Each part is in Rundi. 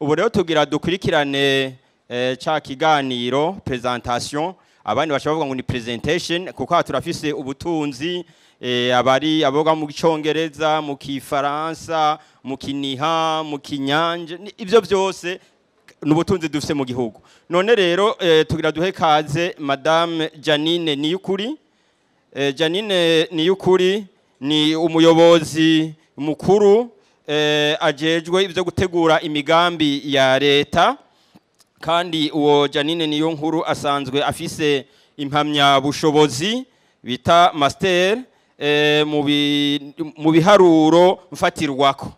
Ubu rero tugira dukurikirane ca kiganiro, présentation. Abandi bashobora kuvuga ngo ni presentation, kuko aha turafise ubutunzi, abari aboga mu Cyongereza, mu Kifaransa, mu Kiniha, mu Kinyanje, ivyo byose n'ubutunzi dufise mu gihugu. None rero tugira duhe kaze Madame Janine Niyukuri. Janine Niyukuri ni umuyobozi mukuru ajejwe ivyo gutegura imigambi ya leta, kandi uwo Janine niyo nkuru asanzwe afise impamya bushobozi bita master mu biharuro mfatirwako.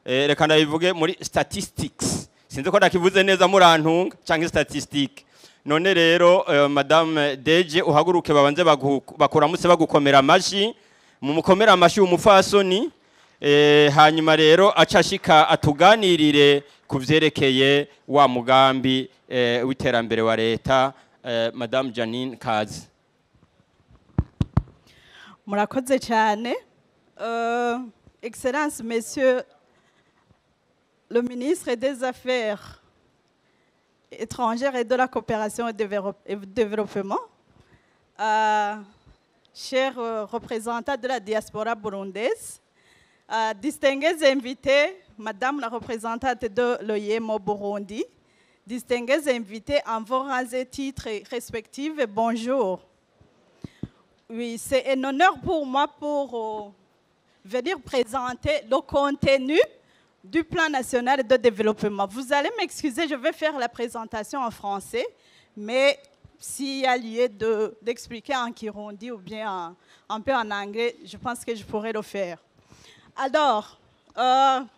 Reka ndabivuge muri statistics, sinzi ko ndakivuze neza, murantunga, canke statistique. None rero Madame Deje, uhaguruke babanze bakuramutse, bagukomera amashi, mumukomera amashi umufasoni. Hanyuma rero acashika atuganirire ku vyerekeye wa mugambi w'iterambere wa leta. Madame Janine, kaze. Murakoze cyane. Excellence Monsieur le ministre des Affaires étrangères et de la coopération et développement, chers représentants de la diaspora burundaise, distingués invités, Madame la représentante de l'OIM au Burundi, distingués invités en vos rangs et titres respectifs, bonjour. Oui, c'est un honneur pour moi pour venir présenter le contenu du plan national de développement. Vous allez m'excuser, je vais faire la présentation en français, mais s'il y a lieu d'expliquer en kirundi ou bien un peu en anglais, je pense que je pourrais le faire. Alors, Nawe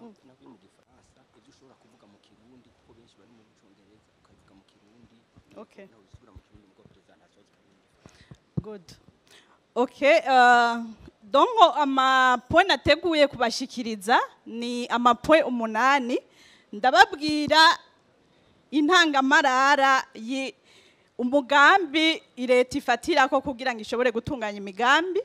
mu Gifaransa, ibyo ushobora kuvuga mu Kirundi, kuko benshi bari mu Cyongereza, ukabivuga mu Kirundi. Nawe usubira mu Kirundi, mugo présentation zikaba mu Gifaransa. Good. Ok, donc amapoint nateguye kubashikiriza ni amapoint 8. Ndababwira intangamarara yi umugambi leta ifatirako kugira ngo ishobore gutunganya imigambi.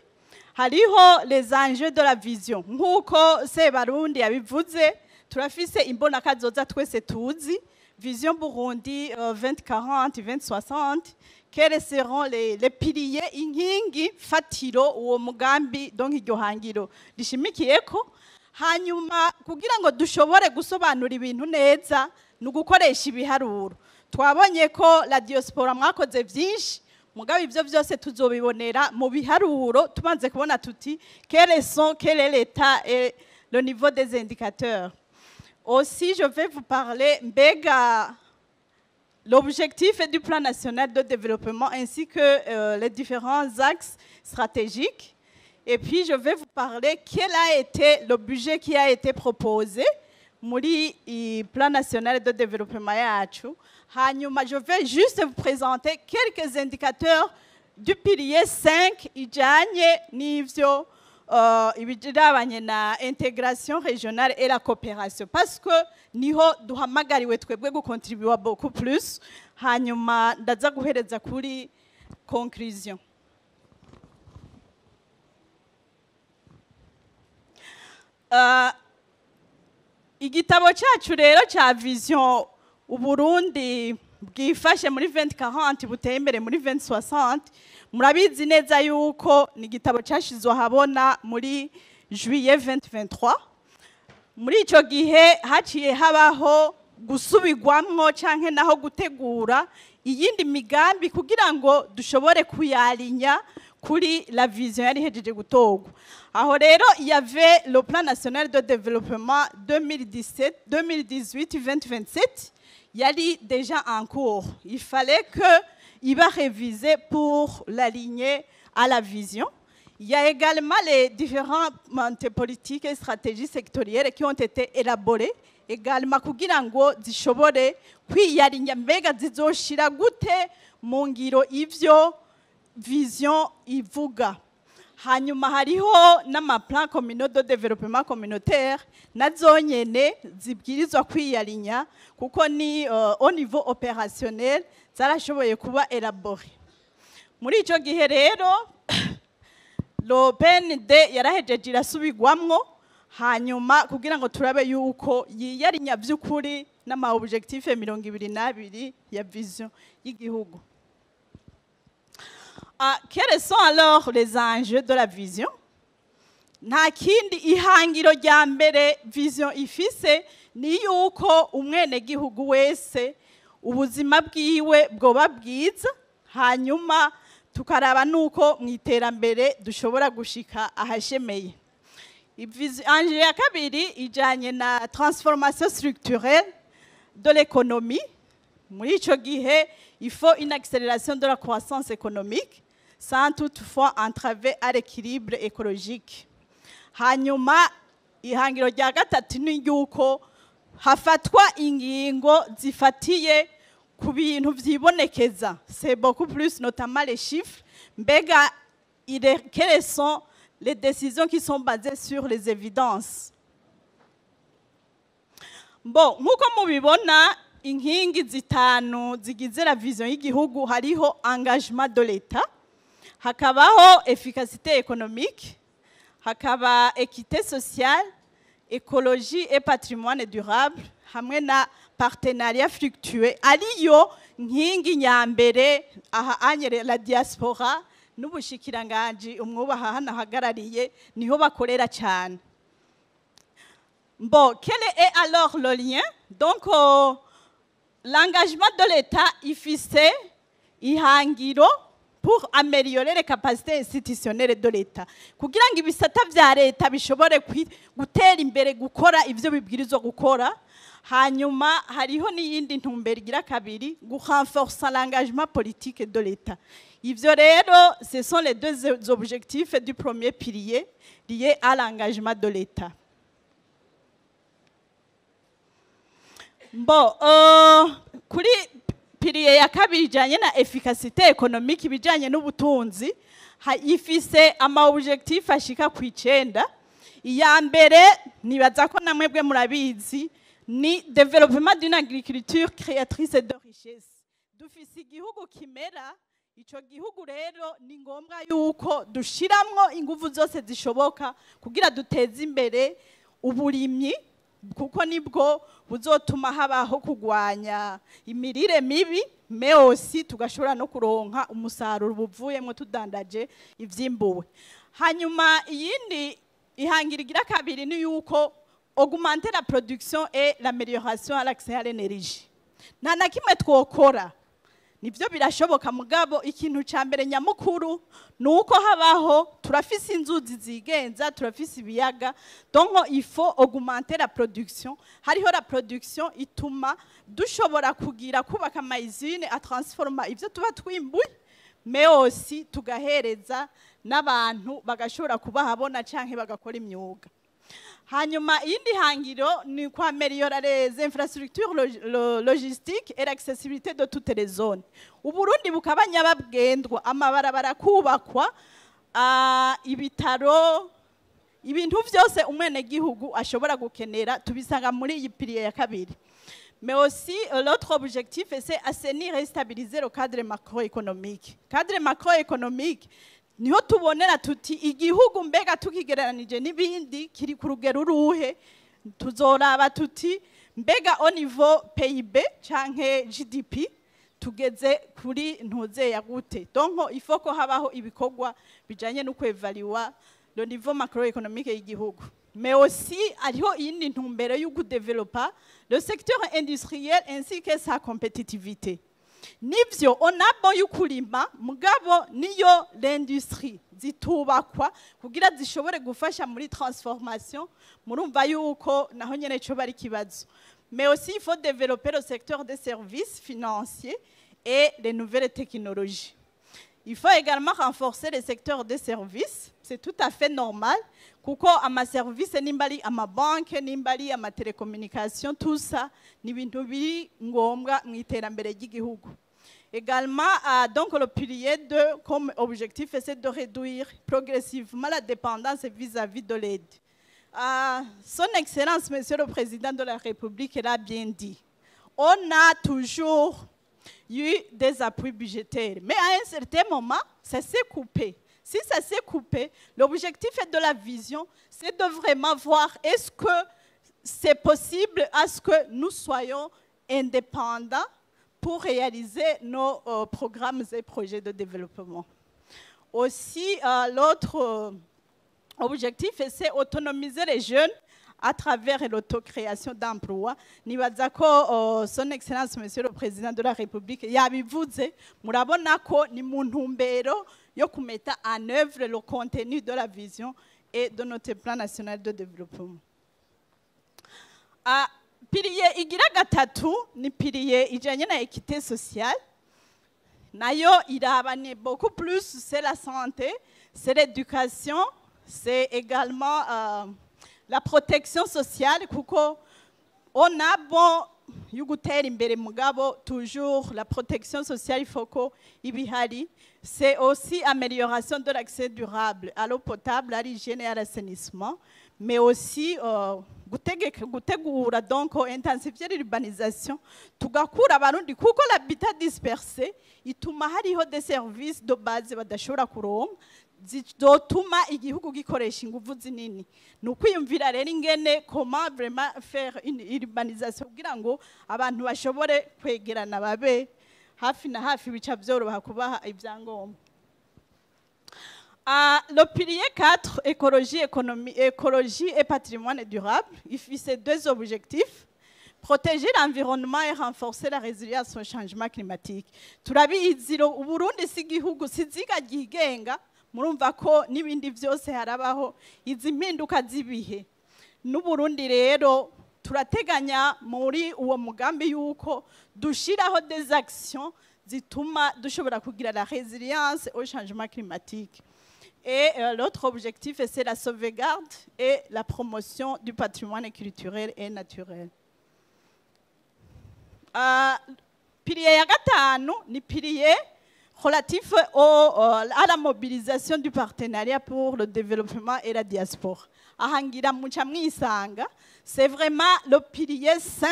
Hariho les enjeux de la vision. Nk'uko Sebarundi yabivuze, turafise imbonakazoza twese tuzi, Vision Burundi 2040, 2060. Quels seront les piliers, inkingi fatiro uwo mugambi, donc iryo hangiro rishimikiyeko? Hanyuma kugira ngo dushobore gusobanura ibintu neza ni ugukoresha ibiharuro. Twabonye ko la diaspora mwakoze byinshi, mugabo ivyo byose tuzobibonera mu biharuro, tubanze kubona tuti quels sont, quel est l'état et le niveau des indicateurs. Aussi, je vais vous parler mbega l'objectif du plan national de développement ainsi que les différents axes stratégiques. Et puis, je vais vous parler quel a été le budget qui a été proposé muri plan national de développement yacu. Hanyuma, je vais juste vous présenter quelques indicateurs du pilier 5 ijanye n'ivyo ibijanye na intégration régionale et la coopération, parce que niho duhamagariwe twebwe gukontribuer beaucoup plus. Hanyuma ndaza guhereza kuri conclusion. Igitabo cyacu rero cya vision Uburundi bwifashe muri 2040, buteye imbere muri 2060, murabizi neza yuko ni igitabo cyashizwe ahabona muri juillet 2023. Muri ico gihe haciye habaho gusubirwamwo canke naho gutegura iyindi migambi kugira ngo dushobore kuyalinya kuri la vision yari ihejeje gutorwa. Aho rero il y avait le plan national de développement 2017, 2018, 2027 yari déjà en cours. Il fallait que il va réviser pour l'aligner à la vision. Il y a également les différentes politiques et stratégies sectorielles qui ont été élaborées également kugira ngo zishobore kwiyarinya, mbega zizoshira gute mu ngiro ivyo vision ivuga. Hanyuma hariho n'amaplan communaux de développement communautaire, nazo nyene zibwirizwa kwiyarinya kuko ni au niveau opérationnel zarashoboye kuba élaboré. Muri ico gihe rero le PND yarahejeje irasubirwamwo. Hanyuma kugira ngo turabe yuko yiyarinya by'ukuri n'ama objectif 22 ya vision y'igihugu. Ah, quels sont alors les enjeux de la vision? Nta kindi, ihangiro rya mbere vision ifise ni yuko umwenegihugu wese ubuzima bwiwe bwoba bwiza, hanyuma tukaraba nuko mu iterambere dushobora gushika ahashemeye. Enjeu ya kabiri ijanye na transformation structurelle de l'économie. Muri ico gihe, il faut une accélération de la croissance économique sans toutefois entraver à l'équilibre écologique. Hanyuma ihangiro rya gatatu ni yuko hafatwa ingingo zifatiye ku bintu vyibonekeza, c'est beaucoup plus notamment les chiffres. Mbega quelles sont les décisions qui sont basées sur les évidences? Bon, nk'uko mubibona, inkingi zitanu zigize la vision y'igihugu, hariho engagement de l'État, hakabaho efficacité économique, hakaba équité sociale, écologie et patrimoine durable, hamwe na partenariat fructueux, ariyo nkingi nyambere. Aha anyere la diaspora n'ubushikiranganji umwubaha hano ahagarariye niho bakorera cyane. Bon, quel est alors le lien? Donc, l'engagement de l'État ifise ihangiro pour améliorer les capacités institutionnelles de l'État. Kugira ngo ibisata vya leta bishobore gutera imbere, gukora ivyo bibwirizwa gukora. Hanyuma hariho n'iyindi ntumbero igira kabiri, renforcer l'engagement politique de l'État. Ivyo rero, ce sont les deux objectifs du premier pilier lié à l'engagement de l'État. Bon, kuri pilier ya kabiri ijanye na efficacité économique, ibijanye n'ubutunzi, ifise ama objectif ashika ku 9. Iya mbere, nibaza ko namwebwe murabizi, ni développement d'une agriculture créatrice de richesse. Dufise igihugu kimera, ico gihugu rero ni ngombwa yuko dushiramwo inguvu zose zishoboka kugira duteze imbere uburimyi, kuko nibwo buzotuma habaho kugwanya imirire mibi, mais aussi tugashobora no kuronka umusaruro buvuyemo tudandaje ivyimbuwe. Hanyuma iyindi ihangira igira kabiri ni yuko augmenter la production et l'amélioration à l'accès à l'énergie. Nta na kimwe twokora, nivyo birashoboka, mugabo ikintu ca mbere nyamukuru ni uko habaho, turafise inzuzi zigenza, turafise ibiyaga, donc il faut augmenter la production. Hariho la production ituma dushobora kugira kubaka ama usines atransforma ivyo tuba twimbuye, mais aussi tugahereza n'abantu bagashobora kubahabona canke bagakora imyuga. Hanyuma iyindi hangiro ni kwameliora les infrastructures logistiques et l'accessibilité de toutes les zones. Uburundi bukaba nyabagendwa, amabarabara kubakwa, ibitaro, ibintu vyose umwenegihugu ashobora gukenera tubisanga muri iyi pilier ya kabiri. Mais aussi, l'autre objectif, c'est assainir et stabiliser le cadre macroéconomique. Cadre macroéconomique, niho tubonera tuti igihugu mbega tukigereranije n'ibindi kiri ku rugero uruhe. Tuzoraba tuti mbega au niveau PIB canke GDP tugeze kuri ntuze ya gute. Donc il faut ko habaho ibikorwa bijanye no kwevaluwa le niveau macroéconomique y'igihugu. Mais aussi hariho iyindi ntumbero yo kudevelopa le secteur industriel ainsi que sa compétitivité. Nivyo onabo y'ukurima, mugabo niyo l'industrie zitubakwa kugira zishobore gufasha muri transformation, murumva yuko naho nyene cyo bari kibazo. Mais aussi il faut développer le secteur des services financiers et les nouvelles technologies. Il faut également renforcer le secteur des services, c'est tout à fait normal, kuko ama service nimbali ama banque, nimbali ama télécommunication, tout ça ni ibintu biri ngombwa mu iterambere ry'igihugu. Également, donc le pilier 2 comme objectif, c'est de réduire progressivement la dépendance vis-à-vis de l'aide. Son Excellence, Monsieur le Président de la République, l'a bien dit. On a toujours eu des appuis budgétaires, mais à un certain moment, ça s'est coupé. Si ça s'est coupé, l'objectif de la vision, c'est de vraiment voir est-ce que c'est possible à ce que nous soyons indépendants pour réaliser nos programmes et projets de développement. Aussi, l'autre objectif, c'est autonomiser les jeunes à travers l'autocréation d'emplois. Nibaza ko Son Excellence Monsieur le Président de la République yabivuze, murabona ko ni mu ntumbero yo kumeta en œuvre le contenu de la vision et de notre plan national de développement. Ah, pilier igira gatatu ni pilier ijanye na équité sociale. Nayo iraba ni beaucoup plus, c'est la santé, c'est l'éducation, c'est également la protection sociale, kuko on a bon yo gutera imbere, mugabo toujours la protection sociale, il faut ko ibihari. C'est aussi amélioration de l'accès durable à l'eau potable, à l'hygiène et à l'assainissement, mais aussi gutegura, donc intensifier l'urbanisation, tugakura Abarundi, kuko l'habitat dispersé ituma hariho des services de base badashobora kuronka, zizotuma igihugu gikoresha inguvu zinini. Ni ukwiyumvira rero ingene comment vraiment faire une urbanisation kugira ngo abantu bashobore kwegerana, babe hafi na hafi, bica byoroha kubaha ibyangombwa. Ah, le pilier 4, écologie, économie, écologie et patrimoine durable, il fixe deux objectifs: protéger l'environnement et renforcer la résilience au changement climatique. Turabizi, Uburundi si igihugu, si iziga ryigenga, murumva ko n'ibindi byose harabaho izi mpinduka z'ibihe. N'Uburundi rero turateganya muri uwo mugambi yuko dushiraho des actions zituma dushobora kugira la résilience au changement climatique. Et l'autre objectif, c'est la sauvegarde et la promotion du patrimoine culturel et naturel. Pilier ya gatanu ni pilier relatif à la mobilisation du partenariat pour le développement et la diaspora. Aha ngira muca mwisanga, c'est vraiment le pilier 5,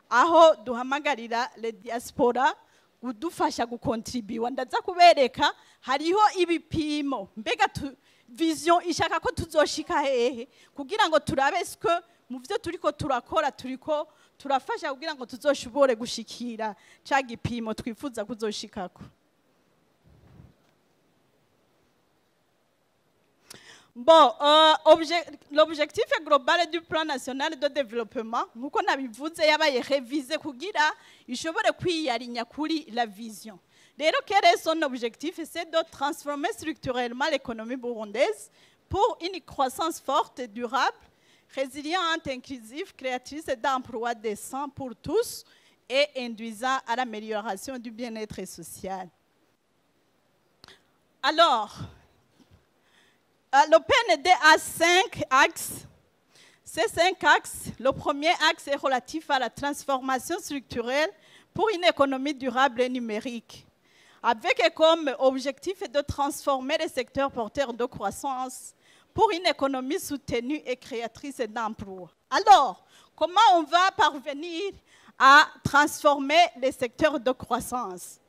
aho duhamagarira les diaspora kudufasha gukontribuwa. Ndaza kubereka hariho ibipimo, mbega vision ishaka ko tuzoshika hehe, kugira ngo turabe est-ce mu vyo turiko turakora turiko turafasha kugira ngo tuzoshobore gushikira ca gipimo twifuza kuzoshikako. Bon, l'objectif global du plan national de développement, nkuko nabivuze, yabaye révisé kugira ishobore kwiyarinya kuri la vision. Rero quel est son objectif? C'est de transformer structurellement l'économie burundaise pour une croissance forte et durable, résiliente, inclusive, créatrice d'emplois décents pour tous et induisant à l'amélioration du bien-être social. Alors, le PND a 5 axes. Ces 5 axes, le premier axe est relatif à la transformation structurelle pour une économie durable et numérique, avec comme objectif de transformer les secteurs porteurs de croissance pour une économie soutenue et créatrice d'emplois. Alors, comment on va parvenir à transformer les secteurs de croissance?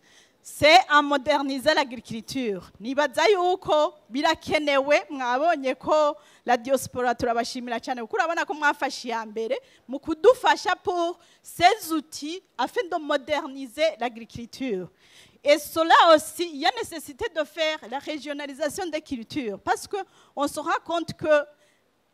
C'est à moderniser l'agriculture. Nibaza yuko birakenewe, mwabonye ko la diaspora turabashimira cyane, kuko urabona ko mwafashe iya mbere mu kudufasha pour ces outils afin de moderniser l'agriculture. Et cela aussi, il y a nécessité de faire la régionalisation des cultures, parce que on se rend compte que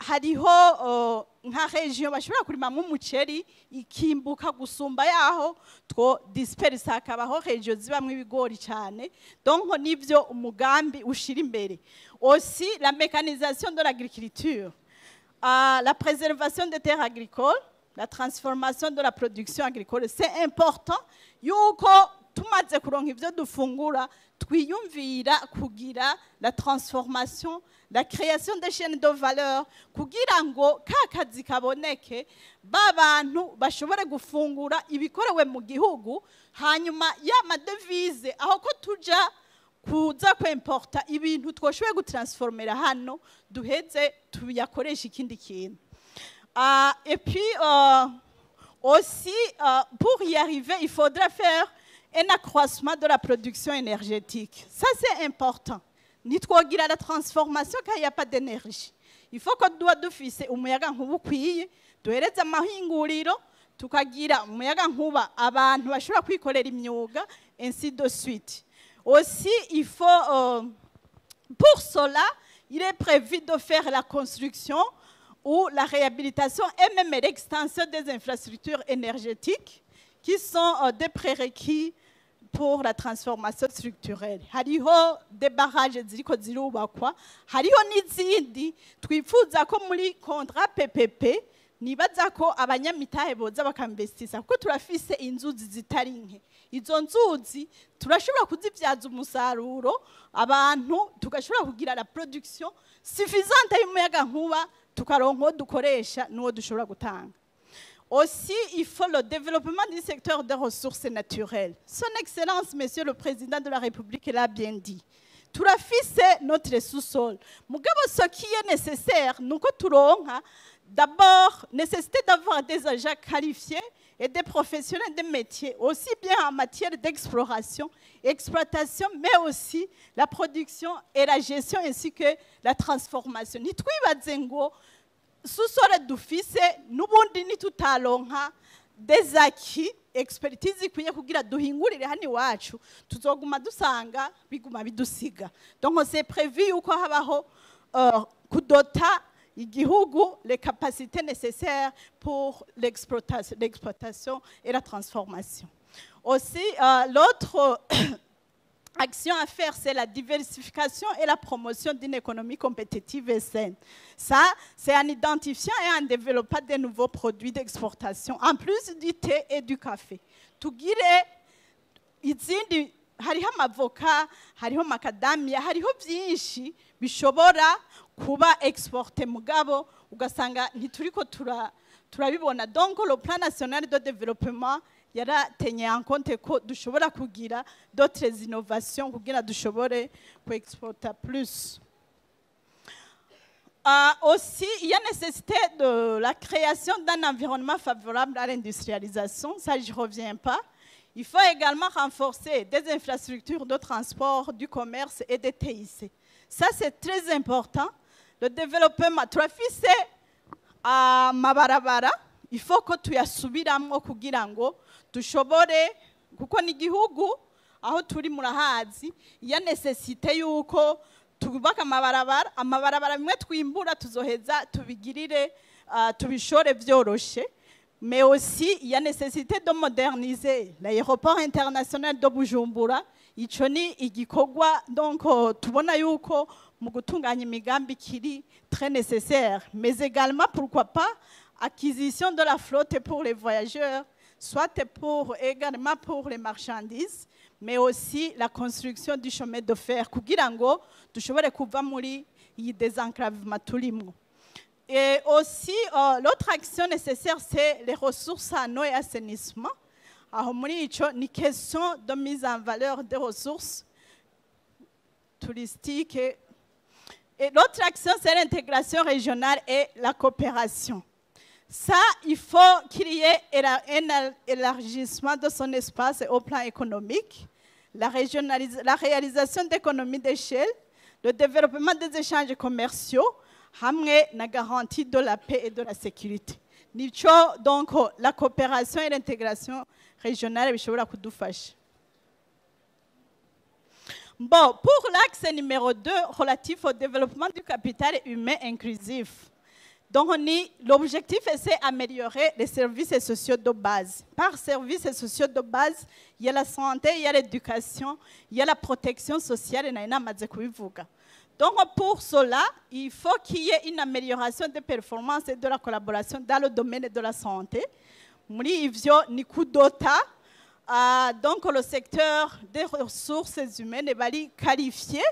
hariho nka région bashobora kurimamwo umuceri ikimbuka gusumba yaho two dispersa, hakabaho région zibamwo ibigori cyane. Donc nivyo umugambi ushira imbere. Aussi la mécanisation de l'agriculture, la préservation des terres agricoles, la transformation de la production agricole. C'est important yuko tumaze kuronka ivyo dufungura, twiyumvira kugira la transformation, la création des chaînes de valeur, kugira ngo ka kazi kaboneke, ba bantu bashobore gufungura ibikorewe mu gihugu, hanyuma ya ma devises aho ko tuja kuza kwimporta ibintu twoshoboye gutransformera hano, duheze tuyakoresha ikindi kintu. Et puis aussi, pour y arriver, il faudrait faire un accroissement de la production énergétique. Ça, c'est important. Nitwogira la transformation quand il n'y a pas d'énergie. Il faut ko duba dufise umuyaga nkuba ukwiye, duhereze amahinguriro, tukagira umuyaga nkuba abantu bashobora kwikorera imyuga, ainsi de suite. Aussi, il faut pour cela, il est prévu de faire la construction ou la réhabilitation et même l'extension des infrastructures énergétiques qui sont des prérequis pour la transformation structurelle. Hariho des barrages ziriko zirubakwa, hariho n'izindi twifuza ko muri contrat PPP nibaza ko abanyamitahe boza bakinvestisa, kuko turafise inzuzi zitari nke. Izo nzuzi turashobora kuzivyaza umusaruro, abantu tugashobora kugira la production suffisante y'umuyaga nkuba, tukaronka uwo dukoresha n'uwo dushobora gutanga. Aussi, il faut le développement du secteur des ressources naturelles. Son Excellence, Monsieur le Président de la République, l'a bien dit. Turafise notre sous-sol. Mugabo, ce qui est nécessaire, nuko turonka d'abord nécessité d'avoir des agents qualifiés et des professionnels des métiers, aussi bien en matière d'exploration, exploitation, mais aussi la production et la gestion ainsi que la transformation. Ntitwibaze ngo sous-sol dufise n'ubundi nitutaronka des acquis, expertise ikwiye kugira duhingurire hano iwacu, tuzoguma dusanga biguma bidusiga. Donc c'est prévu yuko habaho kudota igihugu les capacités nécessaires pour l'exploitation et la transformation. Aussi, l'autre action à faire, c'est la diversification et la promotion d'une économie compétitive et saine. Ça, c'est en identifiant et en développant des nouveaux produits d'exportation, en plus du thé et du café. Tugire izindi, hariho amavoka, hariho macadamia, hariho byinshi bishobora kuba exporté, mugabo ugasanga ntituriko turabibona. Donc le plan national de développement yaratenye en compte ko dushobora kugira d'autres innovations kugira dushobore kuexporta plus. Aussi, il y a nécessité de la création d'un environnement favorable à l'industrialisation. Ça, je ne reviens pas. Il faut également renforcer des infrastructures de transport, du commerce et des TIC. Ça, c'est très important. Le développement, turafise amabarabara, il faut ko tuyasubiramwo kugira ngo dushobore, kuko ni igihugu aho turi murahazi, il y a nécessité yuko tubaka amabarabara, amabarabara bimwe twimbura tuzoheza tubigirire, tubishore vyoroshe. Mais aussi, il y a nécessité de moderniser l'aéroport international de Bujumbura. Ico ni igikorwa donc tubona yuko mu gutunganya imigambi kiri très nécessaire, mais également, pourquoi pas, acquisition de la flotte pour les voyageurs, soit pour également pour les marchandises, mais aussi la construction du chemin de fer kugira ngo dushobore kuva muri iyi désenclavement turimwo. Et aussi, l'autre action nécessaire, c'est les ressources en eau et assainissement. Aho muri ico ni question de mise en valeur des ressources touristiques. Et l'autre action, c'est l'intégration régionale et la coopération. Ça, il faut qu'il y ait un élargissement de son espace au plan économique, la réalisation d'économies d'échelle, le développement des échanges commerciaux, hamwe na garantie de la paix et de la sécurité. Nico donc la coopération et l'intégration régionale bishobora kudufasha. Bon, pour l'axe numéro 2 relatif au développement du capital humain inclusif. Donc, l'objectif, c'est améliorer les services sociaux de base. Par services sociaux de base, il y a la santé, il y a l'éducation, il y a la protection sociale, et namaze kubivuga. Donc, pour cela, il faut qu'il y ait une amélioration des performances et de la collaboration dans le domaine de la santé. Muri ivyo ni kudota, donc le secteur des ressources humaines est qualifié,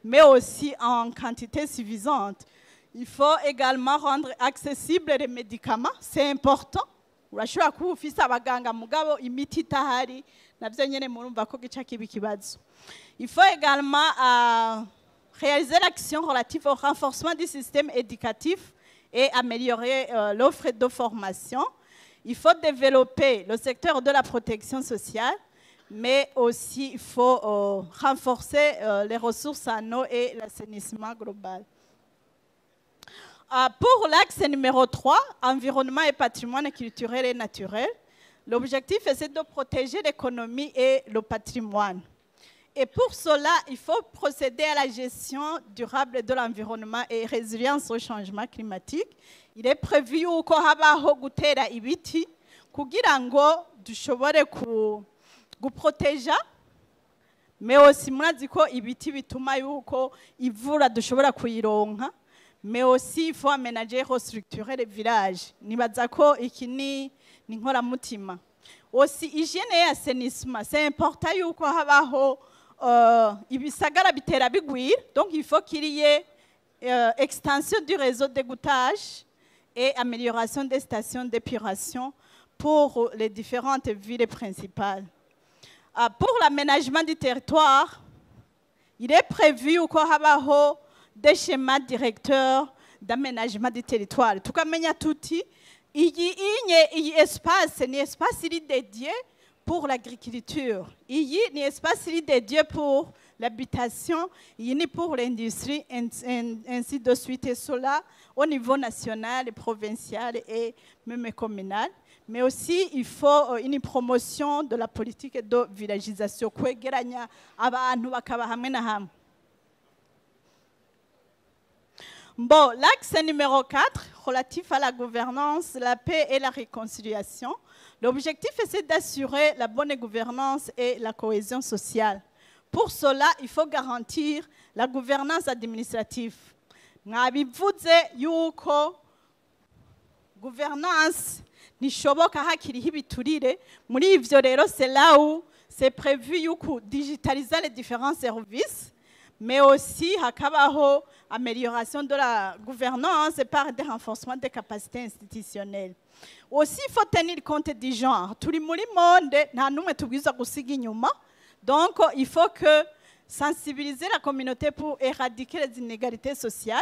mais aussi en quantité suffisante. Il faut également rendre accessibles les médicaments, c'est important. Urashobora kuba ufise abaganga mugabo imiti itahari, navyo nyene murumva ko gica kiba ikibazo. Il faut également réaliser l'action relative au renforcement du système éducatif et améliorer l'offre de formation. Il faut développer le secteur de la protection sociale, Mais aussi il faut renforcer les ressources en eau et l'assainissement global. Pour l'axe numéro 3, environnement et patrimoine culturel et naturel, l'objectif est de protéger l'économie et le patrimoine. Et pour cela, il faut procéder à la gestion durable de l'environnement et résilience au changement climatique. Il est prévu yuko habaho gutera ibiti kugira ngo dushobore ku guproteja, mais aussi murazi ko ibiti bituma yuko ivura dushobora kuyironka, mais aussi il faut aménager et restructurer les villages. Nibaza ko iki ni nkoramutima. Aussi hygiène et assainissement, c'est important yuko habaho ibisagara bitera bigwira, donc il faut qu'il y ait extension du réseau d'égouttage et amélioration des stations d'épuration pour les différentes villes principales. Pour l'aménagement du territoire, il est prévu yuko habaho des schémas directeurs d'aménagement du territoire. Tukamenya tuti iyi inye iyi espace ni espace iri dédié pour l'agriculture. Iyi ni espace iri dédié pour l'habitation, iyi ni pour l'industrie, ainsi de suite. Et cela au niveau national, provincial et même communal. Mais aussi, il faut une promotion de la politique de villagisation, kwegeranya abantu bakaba hamwe na hamwe. Bon, l'axe numéro 4, relatif à la gouvernance, la paix et la réconciliation. L'objectif, c'est d'assurer la bonne gouvernance et la cohésion sociale. Pour cela, il faut garantir la gouvernance administrative. Mwabivuze yuko gouvernance ntishoboka hakiriho ibiturire. Muri ivyo rero, c'est là où c'est prévu yuko digitaliser les différents services, mais aussi hakabaho amélioration de la gouvernance par des renforcements des capacités institutionnelles. Aussi, il faut tenir compte du genre. Turi muri monde, nta numwe tubwirizwa gusiga inyuma. Donc, il faut que sensibiliser la communauté pour éradiquer les inégalités sociales,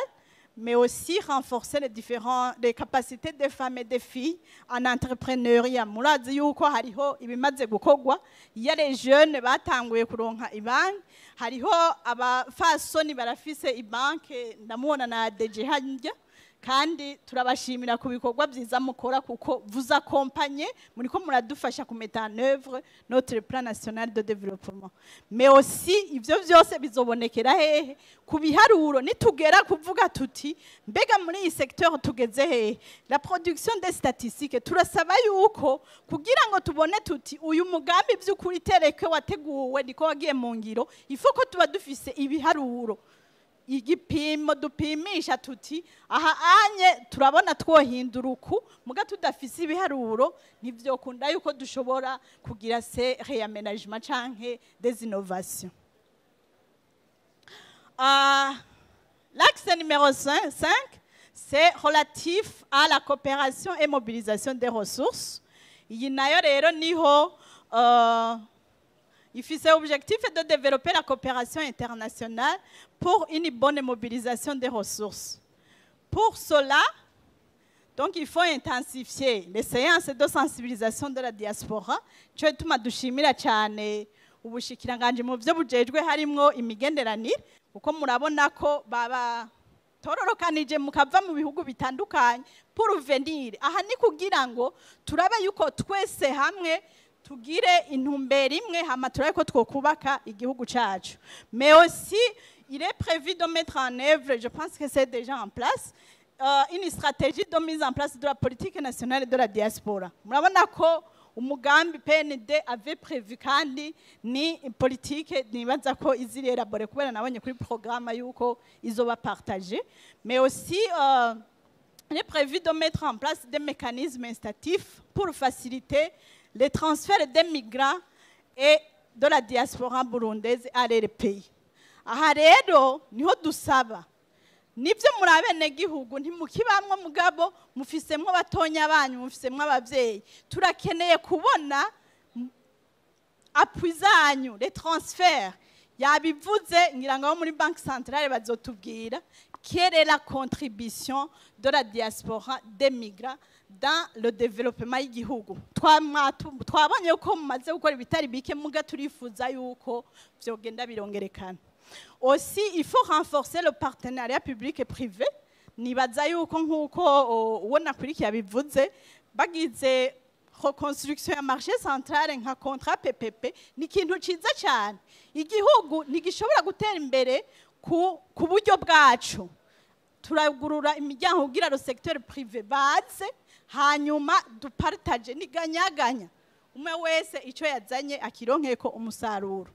mais aussi renforcer les capacités des femmes et des filles en entrepreneuriat. Murazi yuko hariho ibimaze gukorwa, iyo les jeunes batanguye kuronka ibanki, hariho abafasoni barafise ibanke, ndamubona na DG harya, kandi turabashimira ku bikorwa byiza mukora kuko vous accompagnez, muriko muradufasha ku mettre en œuvre notre plan national de développement. Mais aussi ivyo vyose bizobonekera hehe? Ku biharuro. Nitugera kuvuga tuti mbega muri iyi secteur tugeze hehe, la production des statistiques, turasaba yuko kugira ngo tubone tuti uyu mugambi by'ukuri tereke wateguwe niko wagiye mu ngiro, il faut ko tuba dufise ibiharuro, igipimo dupimisha tuti aha anye turabona twohindura uku. Muga tudafise ibiharuro ntivyokunda yuko dushobora kugira ces réaménagement canke des innovations. L'axe numéro 5, c'est relatif à la coopération et mobilisation des ressources. Iyi nayo rero niho ifise objectif de développer la coopération internationale pour une bonne mobilisation des ressources. Pour cela, donc il faut intensifier les séances de sensibilisation de la diaspora. Cyo gituma dushimira cyane ubushikiranganje mu byo bujejwe harimwo imigenderanire, kuko murabona ko baba tororokanije mukava mu bihugu bitandukanye pour venir aha ni kugira ngo turabe yuko twese hamwe tugire intumbero imwe, hama turabe ko twokubaka igihugu cacu. Mais aussi il est prévu de mettre en œuvre, je pense que c'est déjà en place, une stratégie de mise en place de la politique nationale de la diaspora. Murabona ko umugambi PND avait prévu kandi ni politique nibaza ko iziri élaborée kubera nabonye kuri programme yuko izoba partagée. Mais aussi il est prévu de mettre en place des mécanismes incitatifs pour faciliter les transferts des migrants et de la diaspora burundaise à leur pays. Aha rero niho dusaba, nibyo muri abenegihugu ntimukibamwo, mugabo mufisemwo batonya banyu, mufisemwo abavyeyi, turakeneye kubona appui zanyu, les transferts. Yabivuze, ngira ngo abo muri Banque centrale bazotubwira quelle est la contribution de la diaspora des migrants. Dans le développement y'igihugu, twabonye ko mumaze gukora ibitari bike, muga turifuza yuko vyogenda birongerekana. Aussi, il faut renforcer le partenariat public et privé. Nibaza yuko nk'uko uwo nakurikiye abivuze, bagize reconstruction ya marché central nka contrat PPP, ni ikintu ciza cyane. Igihugu ntigishobora gutera imbere ku buryo bwacu. Turagurura imiryango kugira le secteur privé baze, hanyuma dupartage niganyaganya, umwe wese icyo yazanye akironkeko umusaruro.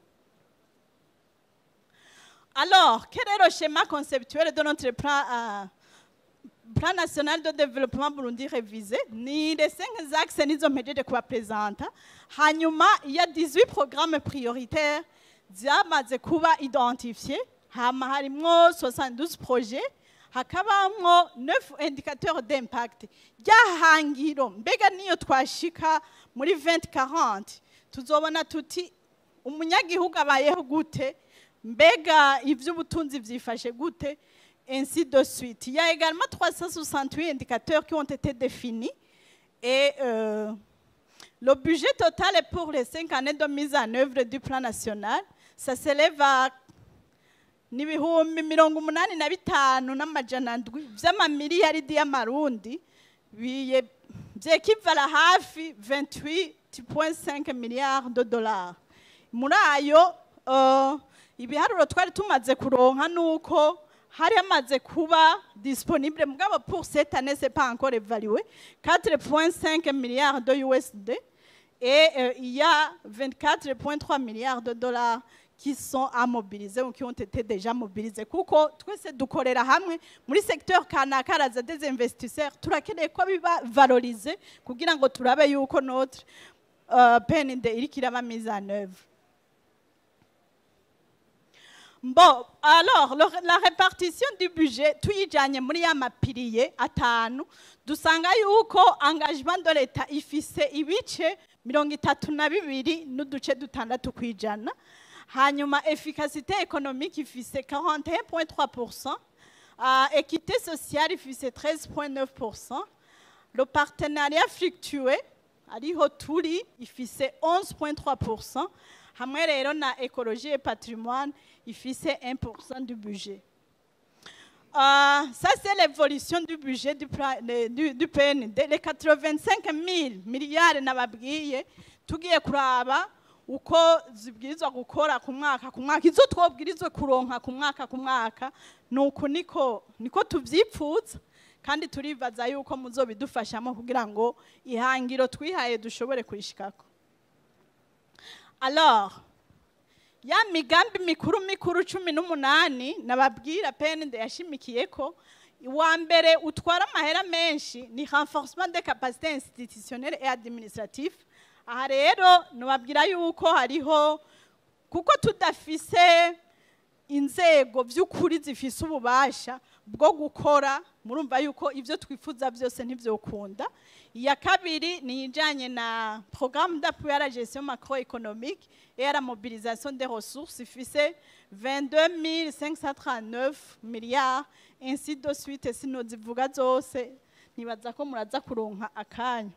Alors, quel est le schéma conceptuel de notre plan national de développement Burundi révisé? Ni les cinq axes nizo mpejeje kubapresenta. Hanyuma il y a 18 programmes prioritaires byamaze kuba identifiés, hama harimwo 72 projets, hakabamwo 9 indicateurs d'impact. Ryahangiro mbega niyo twashika muri 2040, tuzobona tuti umunyagihugu abayeho gute, mbega ivy'ubutunzi vyifashe gute, ainsi de suite. Il y a également 368 indicateurs qui ont été définis et le budget total est pour les 5 années de mise en œuvre du plan national, ça s'élève à 857 vy'amamiliyaridi y'amarundi, vyekivala hafi 28.5 milliards de dollars. Muri ayo, ibiharuro twari tumaze kuronka nuko hari hamaze kuba disponible, mugabo pour cette année c'est pas encore évalué, 4.5 milliards de USD et il y a 24.3 milliards de dollars qui sont à mobiliser ou qui ont été déjà mobilisés, kuko twese dukorera hamwe muri secteur kanaka, haraza des investisseurs, turakeneye ko biba valorisé kugira ngo turabe yuko notre PND iriko iraba mise en œuvre. Bon, alors, la répartition du budget, tuyijanye muri ya ma piliers atanu, dusanga yuko engagement de l'État ifise ibice 32.6%. Hanyuma efficacité économique ifise 41.3%, équité sociale ifise 13.9%, le partenariat fructueux ariho turi ifise 11.3%, hamwe rero na écologie et patrimoine ifise 1% du budget. Ça, c'est l'évolution du budget du PND. Les 85 000 milliards nababwiye, tugiye kuraba uko zibwirizwa gukora ku mwaka ku mwaka, izo twobwirizwe kuronka ku mwaka ku mwaka, nuku niko tuvyipfuza, kandi turibaza yuko muzobidufashamo kugira ngo ihangiro twihaye dushobore kurishikako. Alors, ya migambi mikuru mikuru 18 nababwira PND yashimikiyeko, uwa mbere utwara amahera menshi ni renforcement des capacités institutionnelles et administratives. Aha rero nababwira yuko hariho, kuko tudafise inzego by'ukuri zifise ububasha bwo gukora, murumva yuko ibyo twifuza byose ntibyokunda. Iya kabiri ni ijanye na programme d'appui à la gestion macroéconomique et à la mobilisation des ressources, ifise 22 539 milliards, ainsi de suite. Sinozivuga zose, nibaza ko muraza kuronka akanya.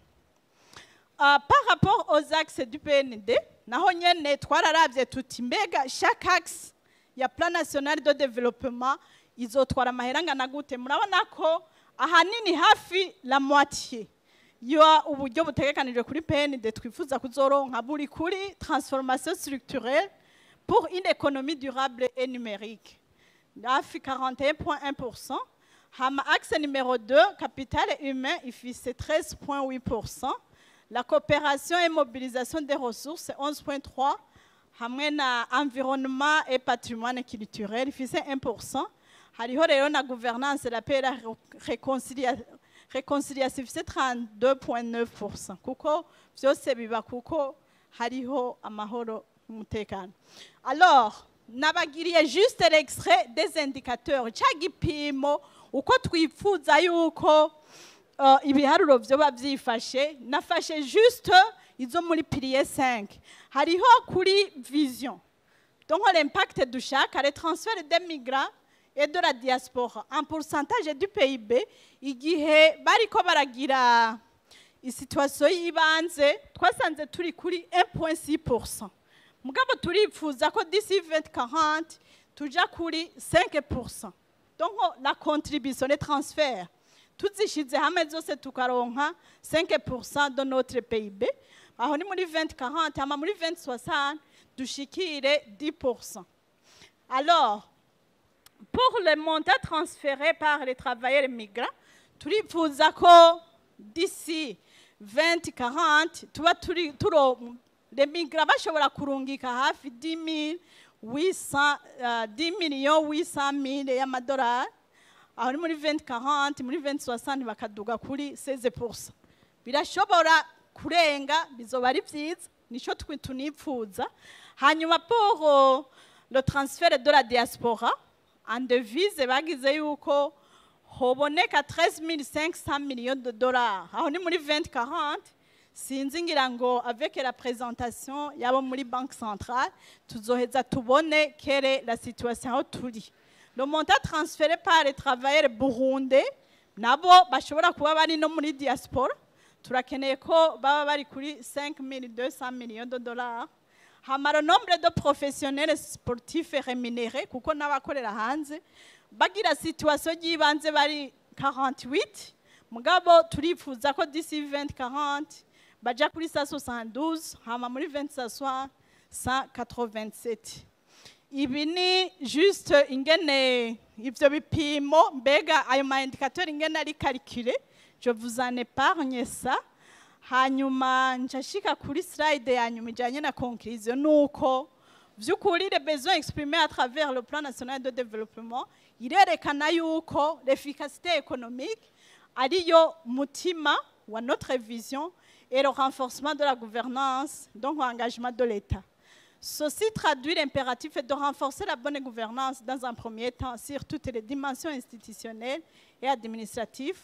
Par rapport aux axes du PND, naho nyene twararavye tuti mbega chaque axe ya plan national de développement izotwara amahera angana gute? Murabona ko ahanini hafi la moitié yo uburyo butegekanijwe kuri PND twifuza kuzoronka buri kuri transformation structurelle pour une économie durable et numérique, hafi 41.1%. Hama axe numéro 2, capital humain, ifise 13.8%, la coopération et mobilisation des ressources 11.3, hamwe na environnement et patrimoine culturel ifise 1%. Hariho rero na gouvernance, la paix et la réconciliation ifise 32.9%, kuko vyose biba kuko hariho amahoro n'umutekano. Alors, nabagiriye juste l'extrait des indicateurs, ca gipimo uko twifuza yuko ibiharuro vyoba vyifashe. Nafashe juste izo muri pilier 5. Hariho kuri vision, donc l'impact dushaka, les transferts des migrants. et de la diaspora en pourcentage du PIB, igihe bariko baragira isituation y'ibanze, twasanze turi kuri 1.6%, mugabo turipfuza ko d'ici 2040 tuja kuri 5%. Donc la contribution, les transferts tuzishize hamwe zose, tukaronka 5% de notre PIB. Aho ni muri 2040. Hama muri 2060 dushikire 10%. Alors, pour le montant transféré par les travailleurs migrants, turifuza ko d'ici 2040 tuba turi turo les migrants bashobora kurungika hafi 10 800, 10 millions 800 mille y'amadolari. Aho ni muri 2040. Muri 2060 bakaduga kuri 16%. Birashobora kurenga, bizoba ari byiza, nico twe tunipfuza. Hanyuma pour le transfert de la diaspora en devise, bagize yuko hoboneka 13 500 millions de dollars. Aho ni muri 2040. Sinzi, ngira ngo avec la présentation yabo muri Banque centrale tuzoheza tubone quelle est la situation aho turi. Le montant transféré par les travailleurs burundais, nabo bashobora kuba bari no muri diaspora, turakeneye ko baba bari kuri 5200 millions de dollars. Hama le nombre de professionnels sportifs rémunérés, kuko n'abakorera hanze bagira situation y'ibanze bari 48, mugabo turifuza ko d'ici 2040 baja kuri 172, hama muri 2060 187. Ibi ni juste ingene ivyo bipimo, mbega ayo ma indicateur ingene ari calculé. Je vous en épargne ça. Hanyuma nshashika kuri slide ya nyuma ijanye na conclusion, nuko vy'ukuri les besoins exprimés à travers le plan national de développement irerekana yuko l'efficacité économique ariyo mutima wa notre vision et le renforcement de la gouvernance, donc l'engagement de l'État. Ceci traduit l'impératif de renforcer la bonne gouvernance dans un premier temps sur toutes les dimensions institutionnelles et administratives,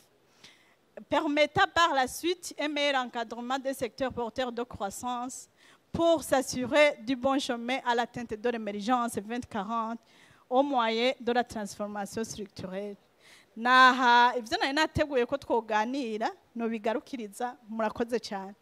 permettant par la suite un meilleur encadrement des secteurs porteurs de croissance pour s'assurer du bon chemin à l'atteinte de l'émergence 2040 au moyen de la transformation structurelle. Naha ivyo nari nateguye ko twoganira nobigarukiriza. Murakoze cyane.